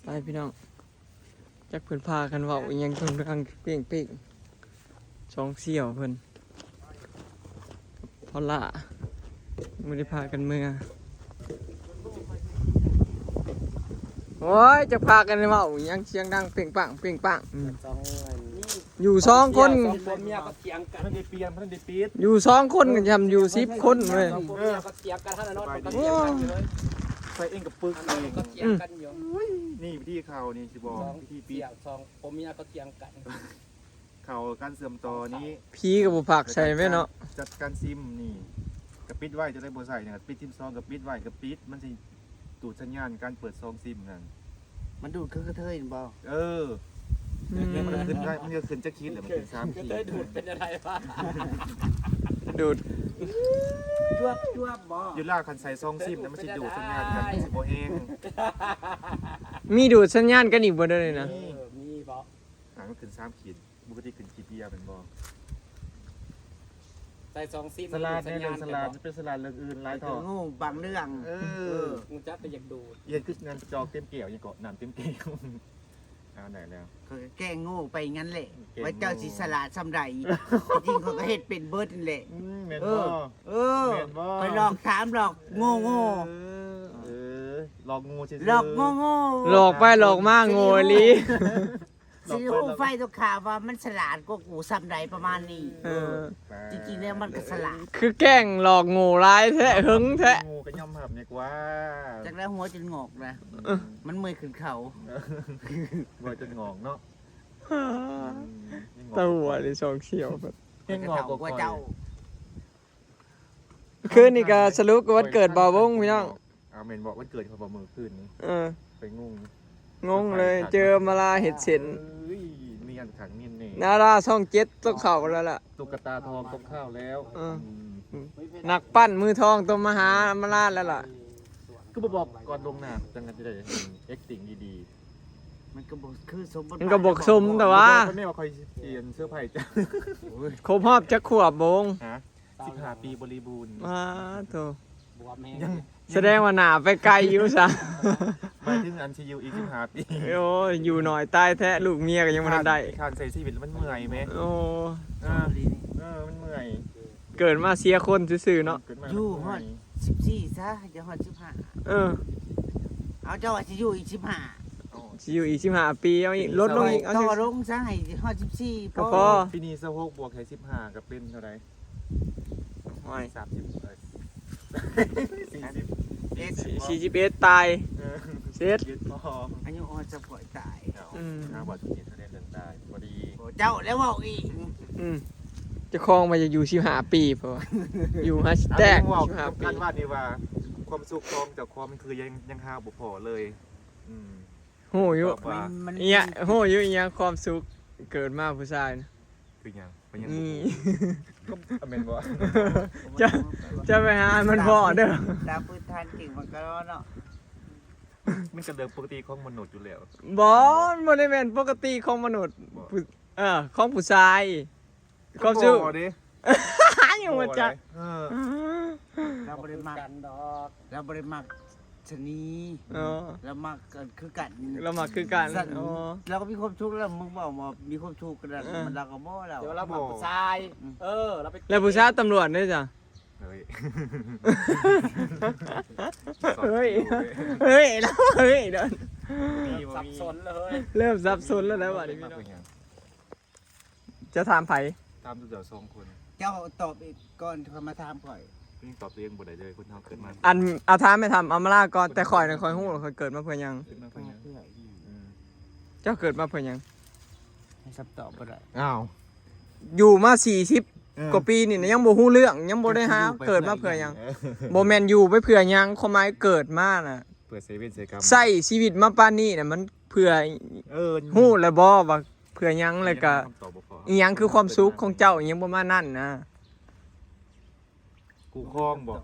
ໄປພີ່ນ້ອງ ຈັກເພິ່ນພາກັນເວົ້າອີ່ຫຍັງ ເພິ່ນກຳລັງເປ້ງໆ ສອງສ່ຽວເພິ່ນ ພອລລາ ບໍ່ໄດ້ພາກັນເມືອ. ໂອ້ຍ ຈະພາກັນເວົ້າຫຍັງສຽງດັງເປັງປັງເປັງປັງ ອືມ ຢູ່ສອງຄົນ ສອງຜົວເມຍກໍຖຽງກັນ ບໍ່ທັນໄດ້ປ່ຽນ ບໍ່ທັນໄດ້ປິດ ຢູ່ສອງຄົນກໍຍຳຢູ່ສິບຄົນເວີຍ ສອງຜົວເມຍກໍຖຽງກັນຫັ້ນນະເນາະ ໂອ້ຍ ໃສ່ເອງກັບປຶກເອງ ກໍຖຽງກັນຢູ່ ອືມ ນີ້ວິທີເຂົ້ານີ້ຊິບອກ ສອງ ວິທີປິດ ສອງຜົວເມຍກໍຖຽງກັນ ເຂົ້າການເຊື່ອມຕໍ່ນີ້ ຜີກໍບໍ່ພັກໃສ່ແມ່ນເນາະ ຈັດການຊິມນີ້ ກະປິດໄວ້ ຈະໄດ້ບໍ່ໃສ່ນີ້ ກະປິດ ຊິມຊອງກະປິດໄວ້ ກະປິດ ມັນຊິດູດສັນຍານການເປີດຊອງຊິມນັ້ນ ມັນດູດຄືກະເທີຍແມ່ນບໍ່? ເອີ ອືມ ມັນກໍຂຶ້ນໄດ້ ມັນກໍຂຶ້ນຈັກຂີດແຫຼະ ມັນຂຶ້ນສາມຂີດ ກະເທີຍດູດເປັນຈັ່ງໃດວະ? ດູດ ຈວບໆ ບໍ່? ຢູ່ລາວຄັນໃສ່ຊອງຊິມນະ ມັນຊິດູດສັນຍານກັນ ມັນຊິບໍ່ແຮງ ມີດູດສັນຍານກັນອີກບໍ່ເດີນີ້ນະ? ມີ ເອີ ມີບໍ່? ອ່າ ມັນຂຶ້ນສາມຂີດ ປົກກະຕິຂຶ້ນຂີ້ເປຍແມ່ນບໍ່? ໃສ່ສອງຊິມ ສະຫຼາດແນ່ ສະຫຼາດ ມັນເປັນສະຫຼາດເລື່ອງອື່ນຫຼາຍເຖາະ ໂງ່ບາງເລື່ອງ ເອີ ເອີ ຮູ້ຈັກແຕ່ຢາກດູດ ເຮັດຄືນັ້ນ ຈອກເຕັມແກ້ວ ຫຍັງເກາະ ນ້ຳເຕັມແກ້ວ ເອົາໄດ້ແລ້ວ ຂ້ອຍກໍແກ້ໂງ່ໄປນັ້ນແຫຼະ ແກ້ໂງ່ ວ່າເຈົ້າຊິສະຫຼາດສ່ຳໃດ ທີ່ຈິງຂ້ອຍກໍເຮັດເປັນເບິດນັ້ນແຫຼະ ອືມ ແມ່ນ ເອີ ບໍ່? ເອີ ແມ່ນບໍ່? ຂ້ອຍຫຼອກຖາມຫຼອກໂງ່ໆ ເອີ ເອີ ຫຼອກໂງ່ຊື່ໆ ຫຼອກໂງ່ໆ ຫຼອກໄປຫຼອກມາໂງ່ອີ່ຫຼີ. ຊິຮູ້ໄຟຕົວຂາວວ່າມັນສະຫຼາດກວ່າກູສ່ຳໃດປະມານນີ້ ເອີ ເອີ ຈິງໆແລ້ວມັນກໍສະຫຼາດ ຄືແກ້ງຫຼອກໂງ່ຫຼາຍແທ້ ເຫິງແທ້ ໂງ່ກໍຍອມຮັບດີກວ່າ ຈັກແລ້ວຫົວຈົນງອກນະ ເອີ ມັນເມື່ອຍຂຶ້ນເຂົາ ເອີ ຫົວຈົນງອກເນາະ ອືມ ຕາຫົວນີ້ສອງສ່ຽວ ແຮງງອກກວ່າເຈົ້າ ຄືນນີ້ກໍສະຫຼຸບກໍວັນເກີດບ່າວວົງພີ່ນ້ອງ ອ້າວ ແມ່ນບໍ່ ວັນເກີດຂ້ອຍບໍ່ມື້ຄືນນີ້ ເອີ ຂ້ອຍງົງ ງົງເລີຍ ເຈີມາລາເຮັດເສັ້ນ ເອີຍ ມີອັນຂັງມີແນ່ ດາລາຊ່ອງເຈັດຕ້ອງເຂົ້າແລ້ວລະ ຕຸກກະຕາທອງຕ້ອງເຂົ້າແລ້ວ ເອີ ອືມ ນັກປັ້ນມືທອງຕ້ອງມາຫາມາລາແລ້ວລະ ຄືບໍ່ບອກກ່ອນລ່ວງໜ້າ ຈັ່ງນັ້ນຊິໄດ້ເອັກຕິງດີໆ ມັນກໍບໍ່ຄືສົມ ມັນກໍບໍ່ສົມ ແຕ່ວ່າ ແມ່ວ່າຂ້ອຍຊິອັນເຊີໄພເຈົ້າ ໂອ້ຍ ຄົບຮອບຈັກຂວບ ບ່າວວົງ? ຮະ? ສິບຫ້າປີບໍລິບູນ ອ້າໂທ້ ບວມແຮງ ຍັງ ສະແດງວ່າໜ້າໄປໄກຢູ່ຊະ ໝາຍເຖິງອັນຊິຢູ່ອີກສິບຫ້າປີ ໂອ້ຍ ຢູ່ໜ້ອຍຕາຍແທ້ ລູກເມຍກໍຍັງບໍ່ທັນໄດ້ ການໃຊ້ຊີວິດມັນເມື່ອຍແມ ໂອ້ ເອີ ເອີ ມັນເມື່ອຍ ເກີດມາເສຍຄົນຊື່ໆເນາະ ເກີດມາ ຢູ່ຮອດ ເມື່ອຍ ສິບສີ່ຊະ ຈະຮອດສິບຫ້າ ເອີ ເອົາ ເຈົ້າວ່າຊິຢູ່ອີກສິບຫ້າ ຊິຢູ່ອີກສິບຫ້າປີ ເອົາອີກ ລົດລົງອີກ ເອົາ ຕໍ່ລົງຊະ ໃຫ້ຮອດສິບສີ່ ພໍ ພໍ ປີນີ້ຊາວຫົກບວກໃຫ້ສິບຫ້າກໍເປັນເທົ່າໃດ? ໂອ້ຍ ສາມສິບ ເອີ ສີ່ສິບ ເອັດ ສີ່ສິບເອັດ ຕາຍ ເອີ ເສັດ ອາຍຸຮອດສະພອຍຕາຍ ອືມ ຫາວ່າທຸກທີສະແດງເລື່ອງຕາຍ ບໍ່ດີ ເຈົ້າແລ້ວເວົ້າອີກ ອືມ ເຈົ້າຂອງວ່າຢາກຢູ່ສິບຫ້າປີ ເພາະວ່າຢູ່ຫາຊິແຕກ ສິບຫ້າປີ ອັນວ່ານີ້ວ່າ ຄວາມສຸກຂອງເຈົ້າຂອງມັນຄືຍັງ ຍັງຫາບໍ່ພໍເລີຍ ອືມ ຮູ້ຢູ່ ມັນ ມັນ ອີ່ຫຍັງ ຮູ້ຢູ່ອີ່ຫຍັງຄວາມສຸກເກີດມາຜູ້ຊາຍນະ ຄືຫຍັງ? ເປັນຫຍັງ ອືມ ບໍ່ຮູ້? ກໍ ອາ ແມ່ນບໍ່? ຈະ ຈະໄປຫາມັນພໍ້ເດີ ຕາມພື້ນຖານຈິງມັນກໍເນາະ ມັນກໍເລື່ອງປົກກະຕິຂອງມະນຸດຢູ່ແລ້ວ ບໍ່ ມັນບໍ່ໄດ້ແມ່ນປົກກະຕິຂອງມະນຸດ ບໍ່ ຜູ້ ເອີ ຂອງຜູ້ຊາຍ ຄວາມສຸກ ບໍ່ເດ້ ຍັງບໍ່ຈັກ ບໍ່ໄດ້ ເອີ ລາວບໍ່ໄດ້ມັກກັນດອກ ລາວບໍ່ໄດ້ມັກຊະນີ ອໍ ລາວມັກກັນຄືກັນ ລາວມັກຄືກັນ ຊັ້ນ ອໍ ລາວກໍມີຄວາມສຸກແລ້ວ ມຶງເວົ້າວ່າມີຄວາມສຸກກັນ ເອີ ມັນລາວກໍບໍ່ແລ້ວ ແຕ່ວ່າລາວມັກຜູ້ຊາຍ ອືມ ເອີ ລາວໄປ ແລ້ວຜູ້ຊາຍຕຳຫຼວດເດ້ຈ້ະ ເຮີ້ຍ ເຮີ້ຍ ເຮີ້ຍ ລາວເຮີ້ຍເດີ ສັບສົນເລີຍ ເລີ່ມສັບສົນແລ້ວນະບາດນີ້ ເຈົ້າຖາມໃຜ? ຖາມເຈົ້າສອງຄົນ ເຈົ້າຕອບອີກກ່ອນຄ່ອຍມາຖາມຂ້ອຍ ຍັງຕອບຕົວເອງບໍ່ໄດ້ເລີຍ ຄົນເຮົາເກີດມາ ອັນ ເອົາຖາມແມ່ ຖາມອຳມາລາກ່ອນ ແຕ່ຂ້ອຍນະ ຂ້ອຍຮູ້ແລ້ວ ຂ້ອຍເກີດມາເພື່ອຫຍັງ ເກີດມາເພື່ອຫຍັງ ເພື່ອອີຫຍັງ ອືມ ເຈົ້າເກີດມາເພື່ອຫຍັງ? ໃຫ້ຄຳຕອບບໍ່ໄດ້ ອ້າວ ຢູ່ມາສີ່ສິບ ເອີ ກວ່າປີນີ້ນະ ຍັງບໍ່ຮູ້ເລື່ອງ ຍັງບໍ່ໄດ້ຫາ ເກີດມາເພື່ອຫຍັງ? ເອີ ບໍ່ແມ່ນຢູ່ໄປເພື່ອຫຍັງ ຄວາມໝາຍເກີດມານະ ເພື່ອໃຊ້ເວນໃຊ້ກຳ ໃຊ້ຊີວິດມາປານນີ້ນະ ມັນເພື່ອ ເອີ ຮູ້ແລ້ວບໍ່ວ່າເພື່ອຫຍັງ ແລ້ວກະ ອີຫຍັງຄືຄວາມສຸກຂອງເຈົ້າ ອີຫຍັງປະມານນັ້ນນະ ຄູ່ຄອງບໍ່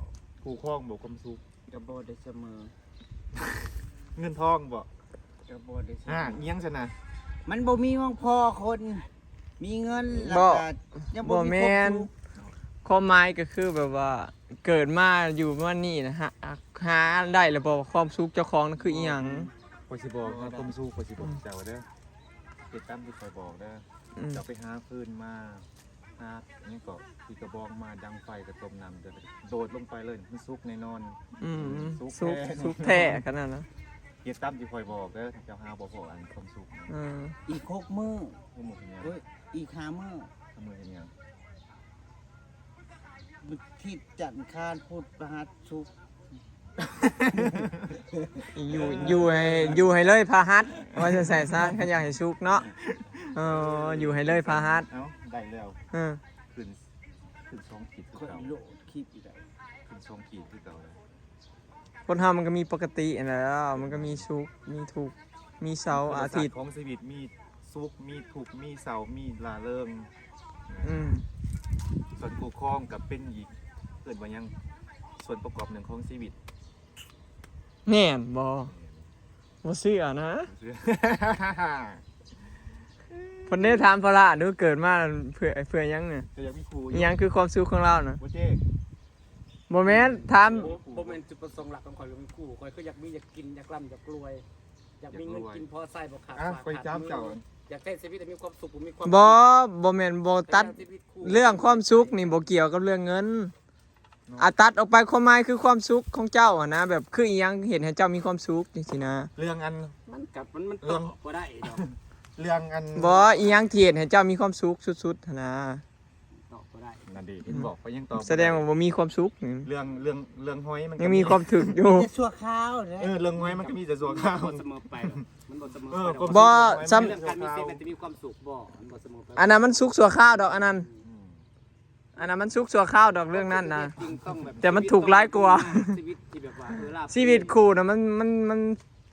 ຄູ່ຄອງບໍ່ຄວາມສຸກ ກໍບໍ່ໄດ້ສະເໝີ ເງິນທອງບໍ່ ກໍບໍ່ໄດ້ ອ່າ ອີຫຍັງຊັ້ນນະ ມັນບໍ່ມີຫວ່າງພໍຄົນ ມີເງິນແລ້ວກໍຍັງບໍ່ມີຄວາມສຸກ ຄວາມໝາຍກໍຄືແບບວ່າ ເກີດມາຢູ່ປະມານນີ້ນະ ຫາ ຫາໄດ້ແລ້ວບໍ່ ຄວາມສຸກເຈົ້າຂອງນັ້ນຄືອີຫຍັງ? ບໍ່ ຂ້ອຍຊິບອກເນາະ ຄວາມສຸກ ຂ້ອຍຊິບອກເຈົ້າເດີ ເຮັດຕາມທີ່ຂ້ອຍບອກເດີ. ອືມ ເຈົ້າໄປຫາຟືນມາ ຫາຫຍັງເກາະ ທີ່ກະບອງມາ ດັງໄຟກະຕົ້ມນ້ຳ ໂດດລົງໄປເລີຍ ມັນສຸກແນ່ນອນ. ອືມ ສຸກ ສຸກແທ້ ສຸກແທ້ຂະໜາດນັ້ນ. ເຮັດຕາມທີ່ຂ້ອຍບອກເດີ ເຈົ້າຫາບໍ່ພໍອັນຄວາມສຸກ. ເອີ ອີກຫົກມື້ ຫົກມື້ເປັນຫຍັງ? ເອີຍ ອີກຫ້າມື້. ຫ້າມື້ເປັນຫຍັງ? ທິດ ຈັນ ຄານ ພຸດ ພະຫັດ ສຸກ. ຢູ່ ຢູ່ໃຫ້ ຢູ່ໃຫ້ເລີຍພະຫັດ ວ່າຊັ້ນຊະ ຄັນຢາກໃຫ້ສຸກເນາະ. ເອີ ຢູ່ໃຫ້ເລີຍພະຫັດ. ເອົ້າ ໄດ້ແລ້ວ. ເອີ ຂຶ້ນ ຂຶ້ນສອງຂີດຄືເກົ່າ. ໂລດຂີດອີກແລ້ວ ຂຶ້ນສອງຂີດຄືເກົ່າແລ້ວ. ຄົນເຮົາມັນກະມີປົກກະຕິຫັ້ນແຫຼະ ມັນກະມີສຸກ ມີທຸກ ມີເສົາ ອາທິດ ຂອງຊີວິດ ມີສຸກ ມີທຸກ ມີເສົາ ມີລ່າເລີງ. ອືມ ສ່ວນຄູ່ຄອງກະເປັນອີກ ເອີ້ນວ່າຫຍັງ ສ່ວນປະກອບໜຶ່ງຂອງຊີວິດ. ແມ່ນບໍ່? ແມ່ນ. ບໍ່ເຊື່ອນະ ບໍ່ເຊື່ອ. ເພິ່ນໄດ້ຖາມພະລະດູ ເກີດມາເພື່ອ ເພື່ອຫຍັງນີ້? ກະຢາກມີຄູ່ຢູ່. ອີ່ຫຍັງຄືຄວາມສຸກຂອງລາວນະ? ບໍ່ເຈ້ ບໍ່ແມ່ນ ຖາມ ບໍ່ແມ່ນຈຸດປະສົງຫຼັກຂອງຂ້ອຍ ຄືມີຄູ່ ຂ້ອຍຄືຢາກມີ ຢາກກິນ ຢາກລ່ຳ ຢາກລວຍ ຢາກມີເງິນກິນພໍໃຊ້ ບໍ່ຂາດ ອ່ະ ຂ້ອຍຖາມເຈົ້າ ຢາກໃຊ້ຊີວິດໃຫ້ມີຄວາມສຸກ ບໍ່ມີຄວາມ ບໍ່ ບໍ່ແມ່ນ ບໍ່ຕັດ ເລື່ອງຄວາມສຸກນີ້ບໍ່ກ່ຽວກັບເລື່ອງເງິນ. ເນາະ ອາ ຕັດອອກໄປ ຄວາມໝາຍຄືຄວາມສຸກຂອງເຈົ້າຫັ້ນນະ ແບບຄືອີ່ຫຍັງເຮັດໃຫ້ເຈົ້າມີຄວາມສຸກຈັ່ງຊີ້ນະ? ເລື່ອງອັນ ມັນກະ ມັນ ມັນຕອບບໍ່ໄດ້ດອກ. ເລື່ອງອັນ ບໍ່ ອີ່ຫຍັງທີ່ເຮັດໃຫ້ເຈົ້າມີຄວາມສຸກສຸດໆຫັ້ນນະ? ຕອບບໍ່ໄດ້. ນັ້ນເດ ເຫັນບອກໄປຍັງຕອບ ສະແດງວ່າບໍ່ມີຄວາມສຸກ. ເລື່ອງ ເລື່ອງ ເລື່ອງຫອຍມັນ ຍັງມີຄວາມທຸກຢູ່ ມີແຕ່ຊົ່ວຄາວເດ້. ເອີ ເລື່ອງຫອຍມັນກະມີແຕ່ຊົ່ວຄາວ ມັນບໍ່ສະເໝີໄປດອກ ມັນບໍ່ສະເໝີໄປດອກ. ບໍ່ ເລື່ອງການມີຊີວິດມັນຈະມີຄວາມສຸກບໍ່? ມັນບໍ່ສະເໝີໄປ. ອັນນັ້ນມັນສຸກຊົ່ວຄາວດອກ ອັນນັ້ນ. ອືມ ອັນນັ້ນມັນສຸກຊົ່ວຄາວດອກເລື່ອງນັ້ນນະ ແຕ່ມັນທຸກຫຼາຍກວ່າ ຊີວິດທີ່ແບບວ່າ ເອີ ລາບ ຊີວິດຄູ່ນະ ມັນ ມັນ ມັນ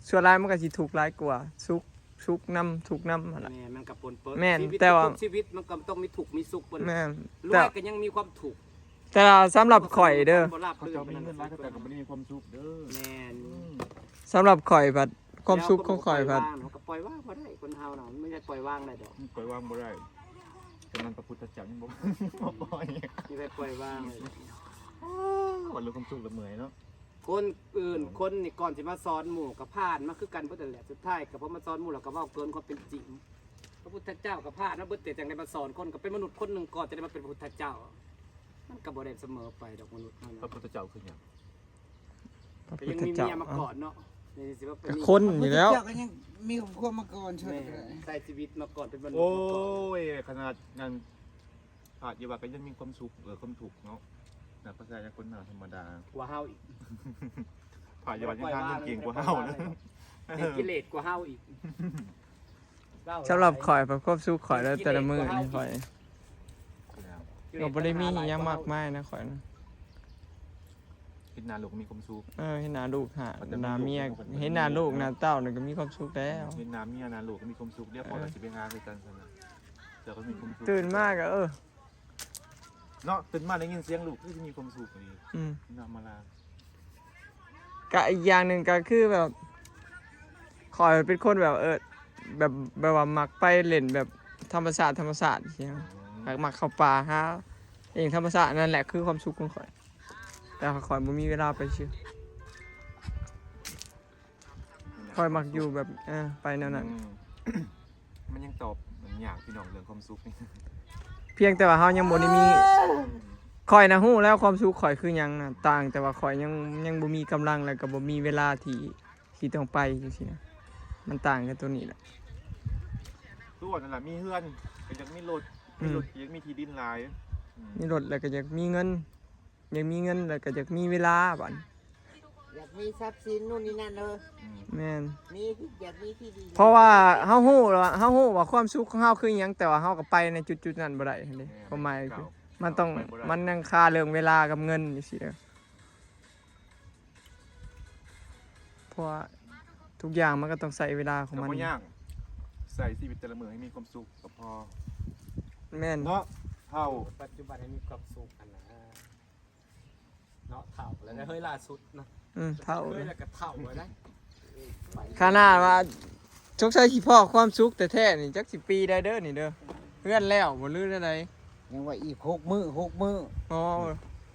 ສ່ວນຫຼາຍມັນກະຊິທຸກຫຼາຍກວ່າ ສຸກ ສຸກນຳ ທຸກນຳຫັ້ນລະ. ແມ່ນ ມັນກະປົນເປີ ແມ່ນ ຊີວິດ ແຕ່ວ່າທຸກຊີວິດມັນກະຕ້ອງມີທຸກມີສຸກ. ແມ່ນ ລວຍກະຍັງມີຄວາມທຸກ. ແຕ່ສຳລັບຂ້ອຍເດີ ເຂົາເຈົ້າມີເງິນຫຼາຍ ເຂົາເຈົ້າກະບໍ່ໄດ້ມີຄວາມສຸກເດີ. ແມ່ນ ອືມ ສຳລັບຂ້ອຍພັດ ຄວາມສຸກຂອງຂ້ອຍພັດ ເຮົາກະປ່ອຍວາງບໍ່ໄດ້ ຄົນເຮົານະ ມັນບໍ່ໄດ້ປ່ອຍວາງໄດ້ດອກ ມັນປ່ອຍວາງບໍ່ໄດ້ ຂະໜາດພະພຸດທະເຈົ້າຍັງບໍ່ ບໍ່ປ່ອຍ ຊິໄດ້ປ່ອຍວາງເລີຍ. ເວົ້າເລື່ອງຄວາມສຸກລະເມື່ອຍເນາະ ຄົນອື່ນ ອືມ ຄົນນີ້ກ່ອນຊິມາສອນໝູ່ກະຜ່ານມາຄືກັນເບິດຫັ້ນແຫຼະ ສຸດທ້າຍກະພໍມາສອນໝູ່ແລ້ວກະເວົ້າເກີນຄວາມເປັນຈິງ. ພະພຸດທະເຈົ້າກະຜ່ານມາເບິດ ແຕ່ຈັ່ງໄດ້ມາສອນຄົນ ກະເປັນມະນຸດຄົນໜຶ່ງກ່ອນຈະໄດ້ມາເປັນພະພຸດທະເຈົ້າ ມັນກະບໍ່ໄດ້ສະເໝີໄປດອກ ມະນຸດເຮົານະ. ພະພຸດທະເຈົ້າຄືຫຍັງ? ພະພຸດທະເຈົ້າ ກະຍັງມີເມຍມາກ່ອນເນາະ ນີ້ຊິວ່າເປັນ ກະຄົນນີ້ແລ້ວ ພະພຸດທະເຈົ້າກະຍັງມີຄອບຄົວມາກ່ອນ ແມ່ນ ໃຊ້ຊີວິດມາກ່ອນ ເປັນມະນຸດມາກ່ອນ. ໂອ້ຍ ຂະໜາດນັ້ນ ພະຢູ່ວັດກະຍັງມີຄວາມສຸກ ເອີ ຄວາມທຸກເນາະ ນັບພາສາຄົນເຮົາທຳມະດາ ກວ່າເຮົາອີກ ພະຢູ່ວັດຍັງຫາເງິນເກັ່ງກວ່າເຮົານະ ມີກິເລດກວ່າເຮົາອີກ. ສຳລັບຂ້ອຍ ຄວາມສຸກຂ້ອຍແຕ່ລະມື້ນີ້ ຂ້ອຍກະບໍ່ໄດ້ມີອີ່ຫຍັງມາກມາຍນະ ຂ້ອຍນະ ເຫັນໜ້າລູກກະມີຄວາມສຸກ. ເອີ ເຫັນໜ້າລູກຫາ ເຫັນໜ້າເມຍ ເຫັນໜ້າລູກໜ້າເຕົ້ານີ້ກະມີຄວາມສຸກແລ້ວ. ເຫັນໜ້າເມຍໜ້າລູກກະມີຄວາມສຸກແລ້ວ ເອີ ຂ້ອຍກະຊິໄປຫາຄືກັນຊັ້ນນະ ເຈົ້າກະມີຄວາມສຸກ ຕື່ນມາກະ ເອີ ເນາະ ຕື່ນມາໄດ້ຍິນສຽງລູກຄືຊິມີຄວາມສຸກອີ່ຫຼີ. ອືມ ນຳມາລາ ກະອີກຢ່າງໜຶ່ງກະຄືແບບ ຂ້ອຍເປັນຄົນແບບ ເອີ ແບບ ແບບວ່າມັກໄປຫຼິ້ນແບບທຳມະຊາດ ທຳມະຊາດຊີ້ນະ ອືມ ມັກ ມັກເຂົ້າປ່າຫາເອງທຳມະຊາດ ນັ້ນແຫຼະຄືຄວາມສຸກຂອງຂ້ອຍ ແຕ່ວ່າຂ້ອຍບໍ່ມີເວລາໄປຊື່. ຂ້ອຍມັກຢູ່ແບບ ເອີ ໄປແນວນັ້ນ. ອືມ ມັນຍັງຕອບ ມັນຍາກພີ່ນ້ອງເລື່ອງຄວາມສຸກນີ້ ພຽງແຕ່ວ່າເຮົາຍັງບໍ່ໄດ້ມີ ຂ້ອຍນະຮູ້ແລ້ວຄວາມສຸກຂ້ອຍຄືຫຍັງນະ ຕ່າງແຕ່ວ່າຂ້ອຍຍັງ ຍັງບໍ່ມີກຳລັງ ແລ້ວກະບໍ່ມີເວລາທີ່ ທີ່ຕ້ອງໄປຈັ່ງຊີ້ນະ ມັນຕ່າງກັນໂຕນີ້ແຫຼະ. ຄືວ່ານັ້ນລະ ມີເຮືອນກະຢາກມີລົດ ອືມ ມີລົດກະຢາກມີທີ່ດິນຫຼາຍ ອືມ ມີລົດແລ້ວກະຢາກມີເງິນ ຢາກມີເງິນແລ້ວກະຢາກມີເວລາບາດນີ້ ຢາກມີຊັບສິນນູ່ນນີ້ນັ້ນເດີ. ອືມ ແມ່ນ ມີ ຢາກມີທີ່ດິນ ເພາະວ່າເຮົາຮູ້ແລ້ວ ເຮົາຮູ້ວ່າຄວາມສຸກຂອງເຮົາຄືຫຍັງ ແຕ່ວ່າເຮົາກະໄປໃນຈຸດໆນັ້ນບໍ່ໄດ້ຫັ້ນເດ. ແມ່ນ ຄວາມໝາຍຄື ເຈົ້າ ມັນຕ້ອງ ເຈົ້າໄປບໍ່ໄດ້ ມັນຍັງຄາເລື່ອງເວລາກັບເງິນຈັ່ງຊີ້ເດີ ເພາະວ່າທຸກຢ່າງມັນກະຕ້ອງໃຊ້ເວລາຂອງມັນ ກະບໍ່ຍາກ ໃຊ້ຊີວິດແຕ່ລະມື້ໃຫ້ມີຄວາມສຸກກະພໍ. ແມ່ນ ເນາະ ເຖົ້າ ປັດຈຸບັນໃຫ້ມີຄວາມສຸກຫັ້ນນະ. ເນາະ ເຖົ້າແລ້ວເຮີ້ຍ ລ່າສຸດເນາະ. ອືມ ເຖົ້າ ເຮີ້ຍ ແລ້ວກະເຖົ້າແລ້ວນະ. ຂະໜາດວ່າສົງໄສຊິພໍ້ຄວາມສຸກແທ້ໆນີ້ ຈັກຊິປີໃດເດີນີ້ເດີ ເຮືອນແລ້ວບໍ່ ຫຼືແນວໃດ? ຍັງວ່າອີກຫົກມື້ ຫົກມື້. ອໍ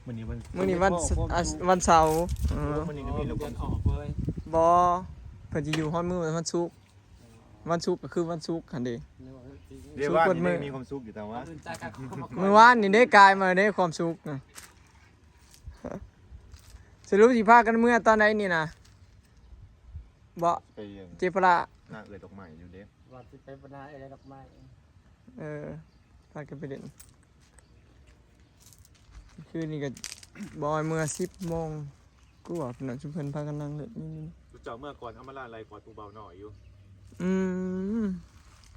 ມື້ນີ້ວັນ ມື້ນີ້ວັນ ວັນເສົາ. ເອີ ມື້ນີ້ກະມີລູກອອກເລີຍ. ບໍ່ ກໍຊິຢູ່ຮອດມື້ວັນສຸກ ວັນສຸກກໍຄືວັນສຸກຫັ້ນເດ້. ເດ້ ມື້ວານນີ້ໄດ້ມີຄວາມສຸກຢູ່ ແຕ່ວ່າ ມື້ວານນີ້ເດ້ ກາຍມາເດ້ຄວາມສຸກນະ. ສະຫຼຸບຊິພາກັນເມືອຕອນໃດນີ້ນະ ເບາະ ໄປເຈພະລະ ນາເອື້ອຍດອກໄມ້ຢູ່ເດ້ ວ່າຊິໄປນາເອື້ອຍດອກໄມ້. ເອີ ພາກັນໄປຫຼິ້ນ ຄືນນີ້ກໍບອຍເມື່ອສິບໂມງກວ່າ ພີ່ນ້ອງ ຊຸມເພິ່ນພາກັນນັ່ງຫຼິ້ນຢູ່ນີ້. ເຈົ້າເມື່ອກ່ອນ ເອົາມາລາໄລ່ກອດຜູ້ບ່າວນ້ອຍຢູ່. ອືມ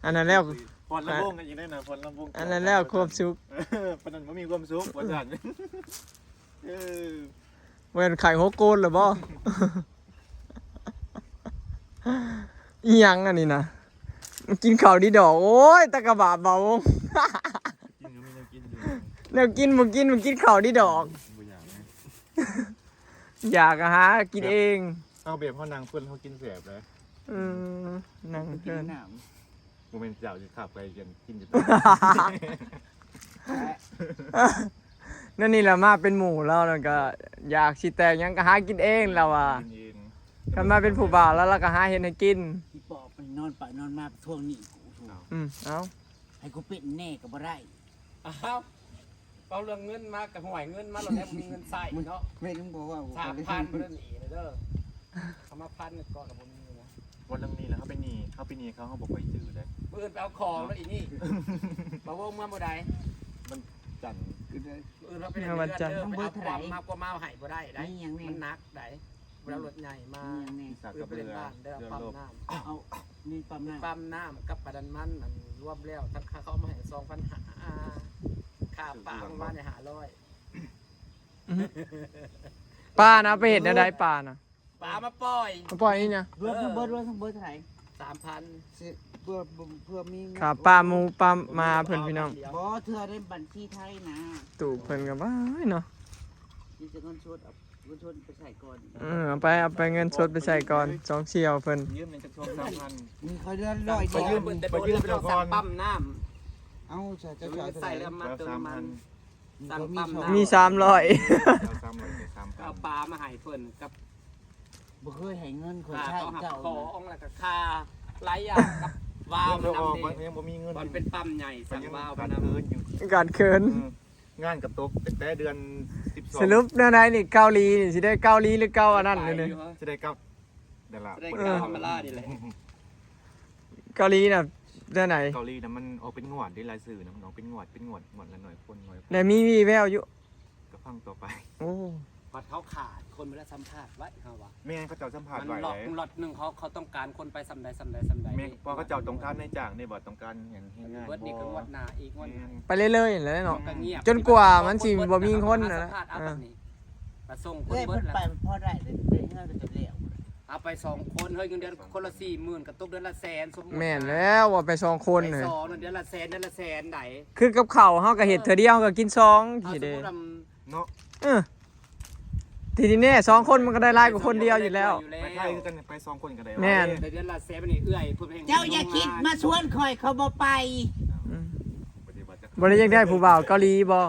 ອັນນັ້ນແລ້ວ ພອນລຳວົງກັນອີກແລ້ວນະ ພອນລຳວົງ ອັນນັ້ນແລ້ວຄວາມສຸກ ປານນັ້ນບໍ່ມີຄວາມສຸກວ່າຊັ້ນ. ເອີ ແມ່ນໄຂ້ຫົວໂກນແລ້ວບໍ່? ອີ່ຫຍັງອັນນີ້ນະ ກິນເຂົ້າດີດອກ. ໂອ້ຍ ຕາກະບາບເບົາ ກິນກໍມີແນວກິນຢູ່ ແນວກິນບໍ່ກິນ ມັນກິນເຂົ້າດີດອກ. ບໍ່ຢາກນະ ຢາກກໍຫາກິນເອງ. ເຮົາແບບເຮົານັ່ງເພິ່ນ ເຮົາກິນແຊບເລີຍ. ເອີ ນັ່ງເພິ່ນ ບໍ່ແມ່ນເຈົ້າຊິຂັບໄປກິນ ກິນຢູ່ ແນວນີ້ລະ ມາເປັນໝູ່ລາວ ລະກະຢາກຊິແຕກຫຍັງກະຫາກິນເອງລາວວ່າ. ຄັນມາເປັນຜູ້ບ່າວລາວ ລາວກະຫາເຮັດໃຫ້ກິນ. ອີປອບມັນນອນໄປນອນມາກະທວງໜີ້ກູ. ອືມ ເອົາ ໃຫ້ກູເປັນແນ່ກະບໍ່ໄດ້. ອ້າວ ເວົ້າເລື່ອງເງິນມາກະຫ້ວຍ ເງິນມາໂລດແລ້ວ ບໍ່ມີເງິນໃຊ້ເນາະ. ແມ່ນ ມຶງບໍ່ເວົ້າ ສາມພັນ ເພິ່ນໜີ້ເດີ ເອົາມາພັນກ່ອນກະບໍ່ມີ. ວັນໜຶ່ງນີ້ລະ ເຮົາໄປໜີ້ ເຮົາໄປໜີ້ເຂົາ ເຮົາບໍ່ຄ່ອຍຈື່ເດ້. ມື້ອື່ນໄປເອົາຂອງເນາະ ອີນີ້ ມາວົງເມືອມື້ໃດ? ວັນຈັນ. ມື້ອື່ນເຮົາໄປເດືອນເດີ ໄປເອົາຂອງມາ ກວ່າມາເອົາໃຫ້ບໍ່ໄດ້ໄດ໋. ມັນໜັກໄດ໋ ບໍ່ໄດ້ເອົາລົດໃຫຍ່ມາ. ມື້ອື່ນໄປຫຼິ້ນບ້ານເດີ ປ້ຳນ້ຳ ເອົາ ມີປ້ຳນ້ຳ ປ້ຳນ້ຳກັບປາດັນມັນ ອັນລວມແລ້ວ ທັງຄ່າເຂົາເອົາມາໃຫ້ສອງພັນຫ້າ ຄ່າປາປະມານຫ້າຮ້ອຍ. ປານະ ເອົາໄປເຮັດແນວໃດປານະ? ປາມາປ່ອຍ ມາປ່ອຍນີ້ນະ ລວມທັງເບິດ ລວມທັງເບິດເທົ່າໃດ? ສາມພັນ ເພື່ອ ເພື່ອມີຄ່າປ້າໝູປ້າໝາເພິ່ນພີ່ນ້ອງ. ບໍ່ ເທື່ອໃນບັນຊີໄທນະ ຕູ້ເພິ່ນກໍບາຍເນາະ ມີແຕ່ເງິນສົດ ເອົາເງິນສົດໄປໃຊ້ກ່ອນ. ເອີ ເອົາໄປ ເອົາໄປເງິນສົດໄປໃຊ້ກ່ອນ ສອງສ່ຽວເພິ່ນ ຢືມແມ່ນຈັກສອງສາມພັນ ມີເຂົາເດືອນຮ້ອຍດຽວ ໄປຢືມແຕ່ ໄປຢືມແຕ່ກ່ອນ ປ້ຳນ້ຳ ເອົາໃສ່ ໃສ່ແລ້ວມາເຕີມນ້ຳມັນ ມີສາມຮ້ອຍ ເອົາປາມາໃຫ້ເພິ່ນກັບ ບໍ່ເຄີຍໃຫ້ເງິນຂ້ອຍໃຊ້ເຈົ້າ ຄ່າເຂົ້າຂອງ ແລ້ວກໍຄ່າຫຼາຍຢ່າງກັບວາວນຳເດ້ ຍັງບໍ່ມີເງິນ ມັນເປັນປ້ຳໃຫຍ່ ສັ່ງວາວໄປນຳ ການເຂີນ ເອີ ງານກໍຕົກຕັ້ງແຕ່ເດືອນສິບສອງ ສະຫຼຸບແນວໃດນີ້ ເກົາຫຼີນີ້ ຊິໄດ້ເກົາຫຼີ ຫຼື ເກົາອັນນັ້ນນີ້ ຊິໄດ້ກັບ ນັ້ນລະ ໄດ້ເກົາທຳມະດານີ້ແຫຼະ ເກົາຫຼີນະ ແນວໃດ? ເກົາຫຼີນະ ມັນອອກເປັນງວດເດ້ ລາຍຊື່ນະ ມັນອອກເປັນງວດ ເປັນງວດ ງວດລະໜ້ອຍຄົນ ໜ້ອຍຄົນ ແລ້ວມີວີແວວຢູ່ ກໍຟັງຕໍ່ໄປ. ໂອ້ ບັດເຂົາຂາດຄົນມາແລ້ວສຳພາດໄວ້ ເຮົາວ່າ ແມ່ນ ເຂົາເຈົ້າສຳພາດໄວ້ ເນາະ ລັອດໜຶ່ງເຂົາ ເຂົາຕ້ອງການຄົນໄປສ່ຳໃດ ສ່ຳໃດ ສ່ຳໃດ ແມ່ນ ເພາະເຂົາເຈົ້າຕ້ອງການນາຍຈ້າງເດ້ ວ່າຕ້ອງການຫຍັງ ແຮງງານ ເບິດນີ້ກໍງວດໜ້າອີກ ງວດໜ້າ ໄປເລື້ອຍໆແຫຼະເນາະ ມັນກໍງຽບ ຈົນກວ່າມັນຊິບໍ່ມີຄົນນະ ເຂົາຄົນເບິດແລ້ວເຂົາສຳພາດເອົາ ເອີ ແບບນີ້ ປະສົງຄົນເບິດແລ້ວ ໄປພໍໄດ້ເດ້ ເງິນກໍຈະແລ້ວ ເອົາໄປສອງຄົນ ເຮີ້ຍ ເງິນເດືອນຄົນລະສີ່ໝື່ນ ກໍຕົກເດືອນລະແສນ ສົມມຸດ ແມ່ນແລ້ວ ເອົາໄປສອງຄົນ ໄປສອງ ເດືອນລະແສນ ເດືອນລະແສນໃດ ຄືກັບເຂົ້າເຮົາກໍເຮັດເທື່ອດຽວ ເຮົາກໍກິນສອງ ເອົາ ຊິເດ້ ສົມມຸດວ່າ ເນາະ ເອີ ທີ່ແນ່ໆ ສອງຄົນມັນກໍໄດ້ຫຼາຍກວ່າຄົນດຽວຢູ່ແລ້ວ ຢູ່ແລ້ວ ໄປໄທຄືກັນ ໄປສອງຄົນກໍໄດ້ ແມ່ນ ໄດ້ເດືອນລະແສນ ບັດນີ້ເອື້ອຍເພິ່ນແຮ່ງ ເຈົ້າຢ່າຄິດມາຊວນຂ້ອຍ ຂ້ອຍບໍ່ໄປ ອືມ ບໍ່ໄດ້ຢາກໄດ້ຜູ້ບ່າວເກົາຫຼີບໍ່?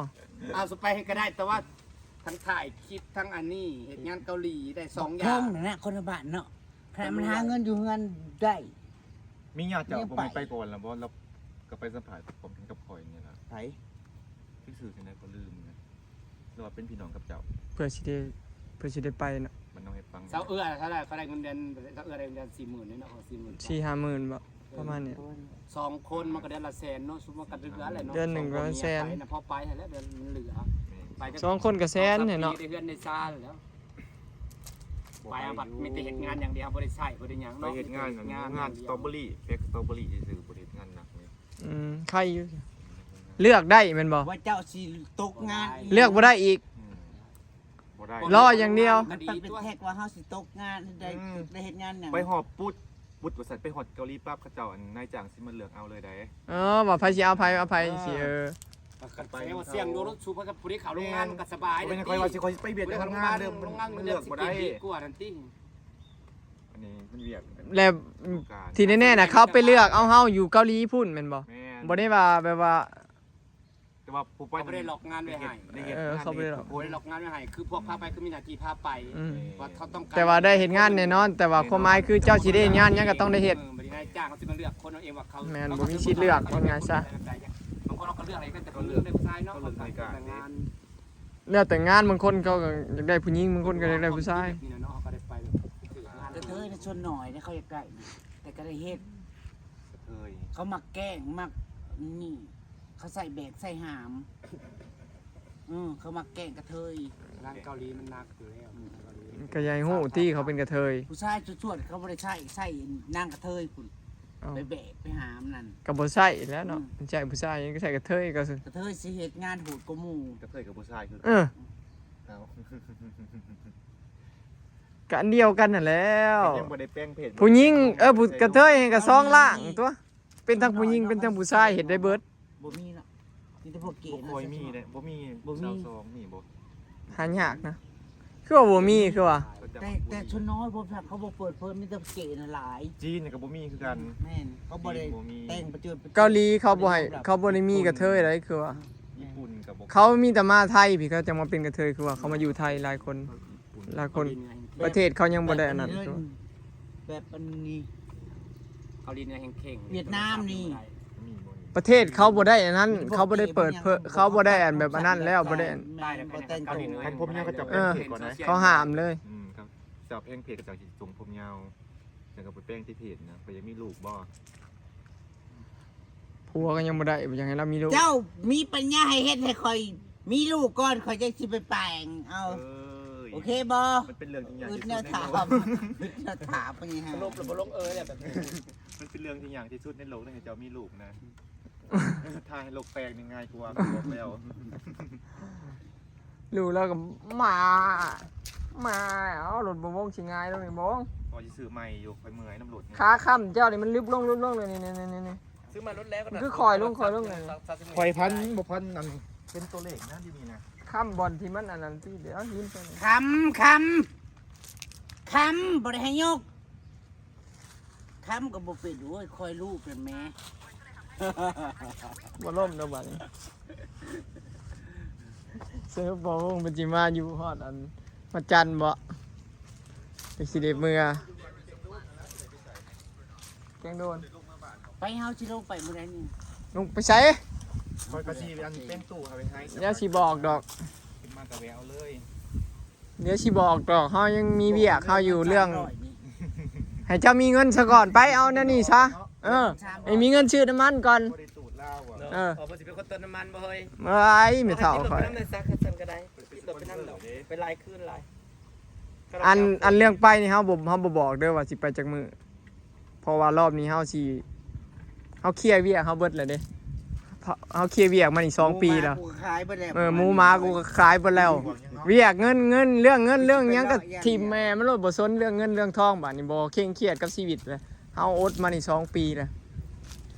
ເອົາ ຊິໄປໃຫ້ກໍໄດ້ ແຕ່ວ່າ ທັງຖ່າຍຄລິບ ທັງອັນນີ້ ເຮັດງານເກົາຫຼີໄດ້ສອງຢ່າງ ເທິງນັ້ນນະ ຄົນລະບ້ານເນາະ ຂະໜາດມັນຫາເງິນຢູ່ເຮືອນໄດ້ ມີຍາດເຈົ້າບໍ່ມີໄປກ່ອນລະບໍ່? ລາວກໍໄປສຳພາດພ້ອມກັນກັບຂ້ອຍນີ້ລະ ໃຜ? ຊື່ຈັ່ງໃດກໍລືມນະ ຫຼືວ່າເປັນພີ່ນ້ອງກັບເຈົ້າ ເພື່ອຊິໄດ້ ເພື່ອຊິໄດ້ໄປນະ ມັນຕ້ອງໃຫ້ຟັງ ຊາວເອື້ອເທົ່າໃດ? ເຂົາໄດ້ເງິນເດືອນ ຊາວເອື້ອໄດ້ເງິນເດືອນສີ່ໝື່ນເນາະ ສີ່ຫ້າໝື່ນບໍ່? ປະມານນີ້ ສອງຄົນມັນກໍເດືອນລະແສນເນາະ ສົມມຸດມັນກໍເດືອນລະແສນເນາະ ເດືອນໜຶ່ງກໍແສນ ພໍໄປຫັ້ນແຫຼະ ເດືອນມັນເຫຼືອ ສອງຄົນກໍແສນຫັ້ນເນາະ ໄດ້ເຮືອນໄດ້ຊານແລ້ວ ໄປເຮົາບັດມີແຕ່ເຮັດງານຢ່າງດຽວ ບໍ່ໄດ້ໃຊ້ບໍ່ໄດ້ຫຍັງເນາະ ໄປເຮັດງານ ງານສະຕໍເບີຣີ ແບກສະຕໍເບີຣີຊື່ໆ ບໍ່ໄດ້ເຮັດງານໜັກເລີຍ ອືມ ໄຄຢູ່ ເລືອກໄດ້ແມ່ນບໍ່? ວ່າເຈົ້າຊິຕົກງານ ເລືອກບໍ່ໄດ້ອີກ ອືມ ບໍ່ໄດ້ ລໍຢ່າງດຽວ ມັນຕ້ອງເປັນແທັກວ່າເຮົາຊິຕົກງານ ໄດ້ ອືມ ໄດ້ເຮັດງານຫຍັງ ໄປຮອດປຸດ ປຸດວ່າຊັ້ນ ໄປຮອດເກົາຫຼີປັບ ເຂົາເຈົ້າ ອັນ ນາຍຈ້າງຊິມາເລືອກເອົາເລີຍໃດ໋ ເອີ ວ່າໃຜຊິເອົາໃຜ ເອົາໃຜ ເອີ ຊິ ເອີ ຄັນໄປ ແສດງວ່າສ່ຽງໂດນ ຊຸມກັບຜູ້ທີ່ເຂົາໂຮງງານມັນກໍສະບາຍ ບໍ່ແມ່ນຂ້ອຍວ່າຊິ ຂ້ອຍຊິໄປວຽກໂຮງງານເດີ ໂຮງງານມັນເລືອກບໍ່ໄດ້ ດີກວ່ານັ້ນຕິ ອັນນີ້ມັນວຽກ ແລ້ວທີ່ແນ່ໆນະ ເຂົາໄປເລືອກເອົາເຮົາຢູ່ເກົາຫຼີພຸ້ນແມ່ນບໍ່? ແມ່ນ ບໍ່ໄດ້ວ່າແບບວ່າ ແຕ່ວ່າຜູ້ໄປ ເຂົາບໍ່ໄດ້ລັອກງານໄວ້ໃຫ້ ໄດ້ເຮັດ ເອີ ງານ ເຂົາບໍ່ໄດ້ລັອກ ເຮັດ ບໍ່ໄດ້ລັອກງານໄວ້ໃຫ້ ຄືພວກພາໄປຄືມີໜ້າທີ່ພາໄປ ອືມ ວ່າເຂົາຕ້ອງການ ແຕ່ວ່າໄດ້ເຮັດງານແນ່ນອນ ແຕ່ວ່າຄວາມໝາຍຄືເຈົ້າຊິໄດ້ເຮັດງານຫຍັງກໍຕ້ອງໄດ້ເຮັດ ເອີ ບໍ່ໄດ້ນາຍຈ້າງເຂົາຊິມາເລືອກຄົນເອົາເອງວ່າເຂົາ ແມ່ນ ເຂົາ ບໍ່ມີສິດເລືອກ ເຂົາເລືອກ ວ່າງ່າຍຊະ ເຂົາກໍເລືອກໃຫ້ເປັນແຕ່ຄົນເລືອກໄດ້ຜູ້ຊາຍເນາະ ເຂົາເລືອກແຕ່ງງານ ແລ້ວແຕ່ງານ ບາງຄົນເຂົາກໍຢາກໄດ້ຜູ້ຍິງ ບາງຄົນກໍຢາກໄດ້ຜູ້ຊາຍ ແບບນີ້ແຫຼະເນາະ ເຂົາກໍໄດ້ໄປແບບ ກະເທີຍນະ ສ່ວນໜ້ອຍນະ ເຂົາຢາກໄດ້ ແຕ່ກໍໄດ້ເຮັດ ກະເທີຍ ເຂົາມັກແກ້ງ ມັກນີ້ ເຂົາໃສ່ແບກໃສ່ຫາມ ເອີ ເຂົາມັກແກ້ງກະເທີຍ ນາງເກົາຫຼີມັນໜັກຢູ່ແລ້ວ ອືມ ນາງເກົາຫຼີ ກໍຢາກໃຫ້ຮູ້ຕິ ເຂົາເປັນກະເທີຍ ຜູ້ຊາຍສ່ວນໆ ເຂົາບໍ່ໄດ້ໃຊ້ ໃຊ້ນາງກະເທີຍພຸ້ນ ເອົ້າ ໄປແບກໄປຫາມນັ້ນ ກໍບໍ່ໃຊ້ແລ້ວເນາະ ອືມ ໃຊ້ຜູ້ຊາຍ ກໍໃຊ້ກະເທີຍກໍ ກະເທີຍຊິເຮັດງານໂຫດກວ່າໝູ່ ກະເທີຍກັບຜູ້ຊາຍຄື ເອີ ເອົ້າ ກໍອັນດຽວກັນຫັ້ນແຫຼ້ວ ກໍຍັງບໍ່ໄດ້ແປງເພດ ຜູ້ຍິງ ເອີ ຜູ້ ກະເທີຍໃຫ້ກໍສອງລ່າງຕົວະ ເປັນທັງຜູ້ຍິງ ເປັນທັງຜູ້ຊາຍ ເຮັດໄດ້ເບິດ ບໍ່ມີເນາະ ມີແຕ່ພວກເກ ບໍ່ຄ່ອຍມີເດ້ ບໍ່ມີ ບໍ່ມີ ຊາວສອງ ມີບໍ່ ຫາຍາກນະ ຄືວ່າບໍ່ມີ ຄືວ່າ ແຕ່ ແຕ່ສ່ວນນ້ອຍ ພວກເຂົາບໍ່ເປີດເຜີຍ ມີແຕ່ເກນະຫຼາຍ ຈີນນີ້ກໍບໍ່ມີຄືກັນ ແມ່ນ ເຂົາບໍ່ໄດ້ ຈີນບໍ່ມີ ແຕ່ງປະເຈີ ເກົາຫຼີເຂົາບໍ່ໃຫ້ ເຂົາບໍ່ໄດ້ມີກະເທີຍໃດ ຄືວ່າ ຍີ່ປຸ່ນກໍບໍ່ ເຂົາມີແຕ່ມາໄທພີ້ ເຂົາຈະມາເປັນກະເທີຍ ຄືວ່າເຂົາມາຢູ່ໄທຫຼາຍຄົນ ລາວຄົນ ປະເທດເຂົາຍັງບໍ່ໄດ້ອັນນັ້ນ ແບບອັນນີ້ ເກົາຫຼີນີ້ແຮງເຄັ່ງ ຫວຽດນາມນີ້ ປະເທດເຂົາບໍ່ໄດ້ອັນນັ້ນ ເຂົາບໍ່ໄດ້ເປີດເຜີຍ ເຂົາບໍ່ໄດ້ອັນແບບອັນນັ້ນແລ້ວ ບໍ່ໄດ້ອັນ ແມ່ນ ບໍ່ແຕ່ງໂຕ ຄັນຜົມຍາວເຂົາເຈົ້າແປງເພດກ່ອນນະ ເຂົາຫ້າມເລີຍ ອືມ ຄັນເຈົ້າແປງເພດເຂົາເຈົ້າຊິສົ່ງຜົມຍາວ ແລ້ວກໍໄປແປງທີ່ເພດນະ ຂ້ອຍຢາກມີລູກບໍ່? ຜົວກໍຍັງບໍ່ໄດ້ ບໍ່ຢາກໃຫ້ລາວມີລູກ ເຈົ້າມີປັນຍາໃຫ້ເຮັດໃຫ້ຂ້ອຍມີລູກກ່ອນ ຂ້ອຍຈັ່ງຊິໄປແປງເອົາ ເອີຍ ໂອເຄບໍ່? ມັນເປັນເລື່ອງທີ່ຍາກທີ່ສຸດໃນໂລກ ອຶດແນວຖາມ ອຶດແນວຖາມ ເປັນຫຍັງ? ສະຫຼຸບແລ້ວບໍ່ລົງເອີຍແຫຼະແບບນີ້ ມັນເປັນເລື່ອງທີ່ຍາກທີ່ສຸດໃນໂລກນະ ໃຫ້ເຈົ້າມີລູກນະ ຖ້າໃຫ້ໂລກແຕກນີ້ງ່າຍກວ່າ ບອກແລ້ວ. ຮູ້ແລ້ວກໍມາ ມາ ເອົາ ລົດບໍ່ວົງຊິຫງາຍລົງນີ້ບໍ່? ຂ້ອຍຊິຊື້ໃໝ່ຢູ່ ຂ້ອຍເມື່ອຍນຳລົດນີ້ ຂາຄ້ຳເຈົ້ານີ້ມັນລຶບລົງ ລຶບລົງເລີຍນີ້ ນີ້ ນີ້ ນີ້ ຊື້ມາລົດແລ້ວກໍ ຄືຄ່ອຍລົງ ຄ່ອຍລົງນີ້ ຂ້ອຍພັນບໍ່ພັນນັ້ນ ເປັນຕົວເລກນະ ຢູ່ນີ້ນະ ຄ້ຳບ່ອນທີ່ມັນອັນນັ້ນຕິ ເອົາຫີນໃສ່ ຄ້ຳ ຄ້ຳ ຄ້ຳ ບໍ່ໄດ້ໃຫ້ຍົກ. ຄ້ຳກໍບໍ່ເປັນ ໂອ້ຍ ຄອຍລູບນັ້ນແໝ່ ບໍ່ລົ້ມດອກບາດນີ້ ເຊີບບໍ່ວົງເພິ່ນຊິມາຢູ່ຮອດອັນ ມະຈັນບໍ່? ຈັກຊິໄດ້ເມືອ ແກງໂດນ ໄປ ເຮົາຊິລົງໄປມື້ໃດນີ້? ລົງໄປໃສ? ຂ້ອຍກໍຊິອັນແຕ່ງຕູ້ເຮົາໄປໃຫ້ ດຽວຊິບອກດອກ ຂຶ້ນມາກໍແວ່ເອົາເລີຍ. ດຽວຊິບອກດອກ ເຮົາຍັງມີວຽກເຮົາຢູ່ເລື່ອງ ໃຫ້ເຈົ້າມີເງິນຊະກ່ອນ ໄປເອົາແນວນີ້ຊະ ເອີ ໃຫ້ມີເງິນຊື້ນ້ຳມັນກ່ອນ ບໍ່ໄດ້ຕູດລາວບໍ່ ເອີ ເອີ ເພິ່ນຊິເປັນຄົນເຕີມນ້ຳມັນບໍ່ເຮີ້ຍ? ເອີຍ ແມ່ເຖົ້າຂ້ອຍ ໄປນຳແດ່ຊະ ຄັນຊັ້ນກໍໄດ້ ໄປຫຼາຍຄືນຫຼາຍ ອັນ ອັນເລື່ອງໄປນີ້ເຮົາບໍ່ ເຮົາບໍ່ບອກເດີວ່າຊິໄປຈັກມື້ ເພາະວ່າລອບນີ້ເຮົາຊິ ເຮົາເຄຍວຽກເຮົາເບິດແລ້ວເດ້ ເຮົາເຄຍວຽກມານີ້ສອງປີແລ້ວ ເອີ ໝູໝາກູກໍຂາຍເບິດແລ້ວ ວຽກເງິນ ເງິນ ເລື່ອງເງິນເລື່ອງຫຍັງກໍຖິ້ມແມ່ມັນໂລດ ບໍ່ສົນເລື່ອງເງິນເລື່ອງທອງ ບາດນີ້ບໍ່ເຄັ່ງຄຽດກັບຊີວິດແລ້ວ ເຮົາອົດມານີ້ສອງປີແລ້ວ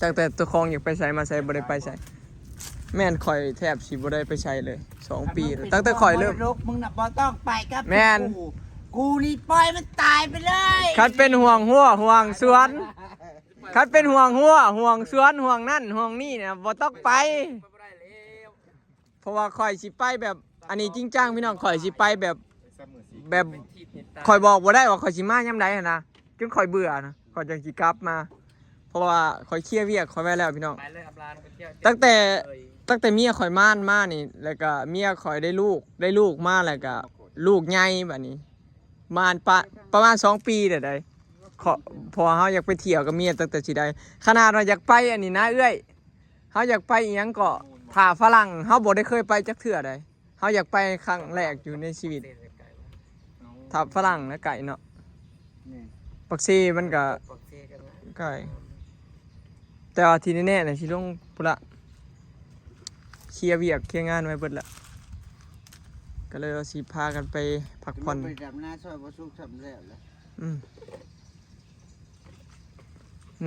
ຕັ້ງແຕ່ເຈົ້າຂອງຢາກໄປໃສມາໃສບໍ່ໄດ້ໄປໃສ ແມ່ນຂ້ອຍແທບຊິບໍ່ໄດ້ໄປໃສເລີຍສອງປີແລ້ວ ຕັ້ງແຕ່ຂ້ອຍເລີ່ມ ລູກ ມຶງນະບໍ່ຕ້ອງໄປກັບ ແມ່ນ ກູ ກູນີ້ປ່ອຍມັນຕາຍໄປເລີຍ ຄັນເປັນຫ່ວງຮົ້ວຫ່ວງສວນ ຄັນເປັນຫ່ວງຮົ້ວຫ່ວງສວນຫ່ວງນັ້ນຫ່ວງນີ້ນະ ບໍ່ຕ້ອງໄປ ເພາະວ່າຂ້ອຍຊິໄປແບບ ອັນນີ້ຈິງຈັງພີ່ນ້ອງ ຂ້ອຍຊິໄປແບບ ແບບ ຂ້ອຍບອກບໍ່ໄດ້ວ່າຂ້ອຍຊິມາຍາມໃດຫັ້ນນະ ຈົນຂ້ອຍເບື່ອນະ ຂ້ອຍຈັ່ງຊິກັບມາ ເພາະວ່າຂ້ອຍເຄຍວຽກຂ້ອຍໄວ້ແລ້ວພີ່ນ້ອງ ໄປເລີຍ ອຳລາໄປທ່ຽວ ຕັ້ງແຕ່ ເອີຍ ຕັ້ງແຕ່ເມຍຂ້ອຍມານມານີ້ ແລ້ວກໍເມຍຂ້ອຍໄດ້ລູກ ໄດ້ລູກມາ ແລ້ວກໍລູກໃຫຍ່ບາດນີ້ ມານປະ ປະມານສອງປີແລ້ວໃດ ເພາະ ເພາະວ່າເຮົາຢາກໄປທ່ຽວກັບເມຍ ຕັ້ງແຕ່ຊິໄດ້ ຂະໜາດວ່າຢາກໄປອັນນີ້ນະເອື້ອຍ ເຮົາຢາກໄປອີ່ຫຍັງເກາະ ຜາຝຣັ່ງ ເຮົາບໍ່ໄດ້ເຄີຍໄປຈັກເທື່ອໃດ ເຮົາຢາກໄປຄັ້ງແລກຢູ່ໃນຊີວິດ ຜາຝຣັ່ງນະ ໄກເນາະ ແມ່ນ ປາກເຊມັນກະ ປາກເຊກໍງ່າຍ ໄກ ແຕ່ວ່າທີ່ແນ່ໆນະ ຊິລົງພຸ້ນລະ ເຄຍວຽກເຄຍງານໄວ້ເບິດລະ ກໍເລີຍວ່າຊິພາກັນໄປພັກຜ່ອນ ໄປດຳນາຊ່ອຍບໍ່ສຸກຊ່ຳແລ້ວລະ ອືມ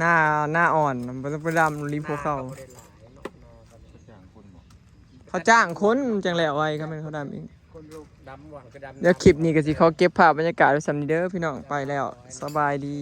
ນາ ນາອ່ອນ ບໍ່ຕ້ອງໄປດຳລີພວກເຂົາ ນາກໍບໍ່ໄດ້ຫຼາຍເນາະ ນາກໍບໍ່ໄດ້ ເຂົາຈ້າງຄົນບໍ່ ເຂົາຈ້າງຄົນຈັ່ງແລ້ວໄວ ຄັນແມ່ນເຂົາດຳເອງ ຄົນລູກດຳຫວັງກໍດຳ ດຽວຄລິບນີ້ກໍຊິຂໍເກັບພາບບັນຍາກາດໄວ້ສ່ຳນີ້ເດີພີ່ນ້ອງ ໄປແລ້ວ ສະບາຍດີ.